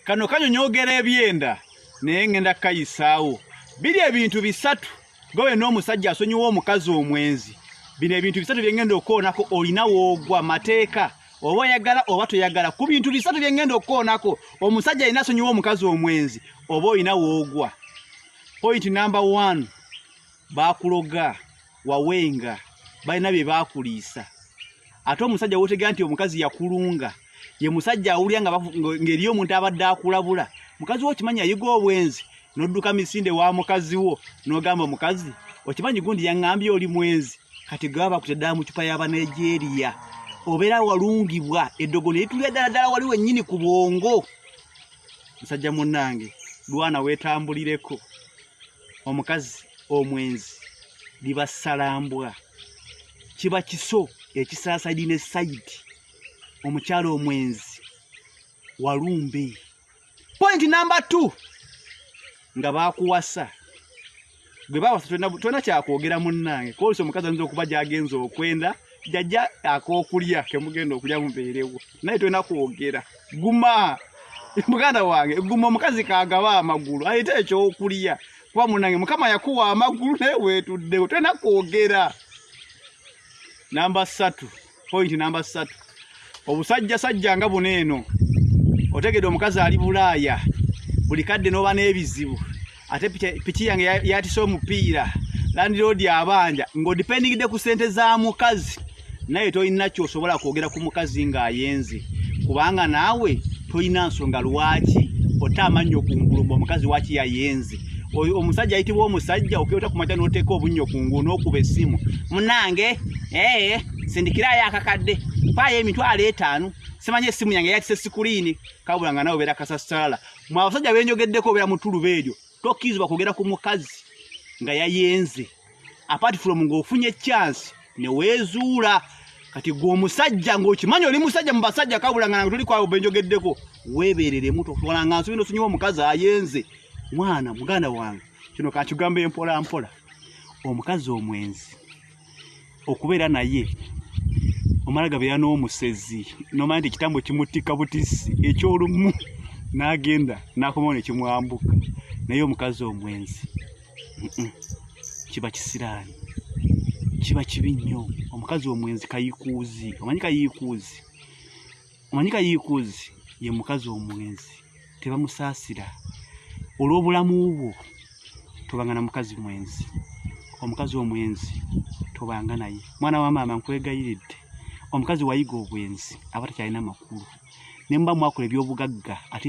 Kano kanyonyogera ebyenda naye ngenda kukayisaawo. Biri ebintu bisatu gobe n'omusajja asonyiwa omukazi omwenzi. Bino ebintu bisatu bye ngenda okukoonako olina woogwa mateeka oba oyagala oba toyagala. Ku bintu bisatu bye ngenda okukoonako omusajja alina asonyiwa omukazi omwenzi oba olina woogwa. Point number 1, baakuloga wawenga balina bye baakuliisa. Ate omusajja wotegera nti omukazi yakulunga ye musajja awulira ng'eriyo omuntu abadde akulabula. Mukazi wo okimanyi yayiga obwenzi, n'odduka misinde wa mukazi wo n'ogamba omukazi okimanyi gundi yaŋŋambye oli mwenzi. Kati gwe baba bakutedde mu ccupa y'Abanigeria obeera walungibwa eddogo ne litulira ddala ddala wali wennyini ku bwongo. Musajja munnange lwana weetambulireko. Omukazi omwenzi liba ssalambwa, kiba kiso ekisala sayidi ne sayidi. Omukyala omwenzi walumbe. Point number 2, nga baakuwasa gwe bawasa tolina kyakwogera munnange kwolisa omukazi ayinza okuba gy'agenze okwenda jajja ak'okulya kemugenda okulya mubeerewo naye tolina kwogera. Guma muganda wange, guma omukazi kagaba amagulu ayite ekyokulya kuba munnange Mukama yakuwa amagulu naye weetuddewo tolina kwogera. Namba 3, point namba 3, obusajja sajja nga buno eno otegedde omukazi ali Bulaaya buli kadde n'oba n'ebizibu ate piki yange yatise omupiira landiroodi abanja ng'odipendingidde ku ssente za mukazi naye tolina ky'osobola kwogera ku mukazi ng'ayenze kubanga naawe tolina nsonga lwaki ota amannyo ku ngulu mbu omukazi waki yayenze. Oyo omusajja ayitibwa omusajja okeota ku makya n'oteeka obunnyo ku ngulu n'okuba essimu munnange sindikiraayo akakadde mpaayo 50,000 simanyi essimu yange yatise sikuliini kabula nga nawe obeera kasassalala. Mwe abasajja benjogeddeko obeera mu ttuluba eryo tokkirizibwa kwogera ku mukazi nga yayenze apart from ng'ofunye chance ne weezuula. Kati gwe omusajja ng'okimanyi oli musajja mu basajja kabula nga tuli kwabo benjogeddeko weebereremu totwala nga nsobi n'osonyiwa omukazi ayenze. Mwana muganda wange kino kankigambe mpola mpola, omukazi omwenzi okubeera naye omala gabeera n'omusezi n'omanya nti ekitambo kimutikka butisi eky'olumu n'agenda n'akomawo ne kimwambuka. Naye omukazi omwenzi kiba kisiraani, kiba kibi nnyo. Omukazi omwenzi kayikuuzi, omanyi kayiikuuzi? Omanyi kayiikuuzi ye mukazi omwenzi, tebamusaasira olw'obulamu bwo. Tobanga na mukazi mwenzi, omukazi omwenzi tobanga naye. Mwana wa maama nkwegayiridde, omukazi wayiga obwenzi aba takyalina makulu, ne muba mwakola ebyobugagga ate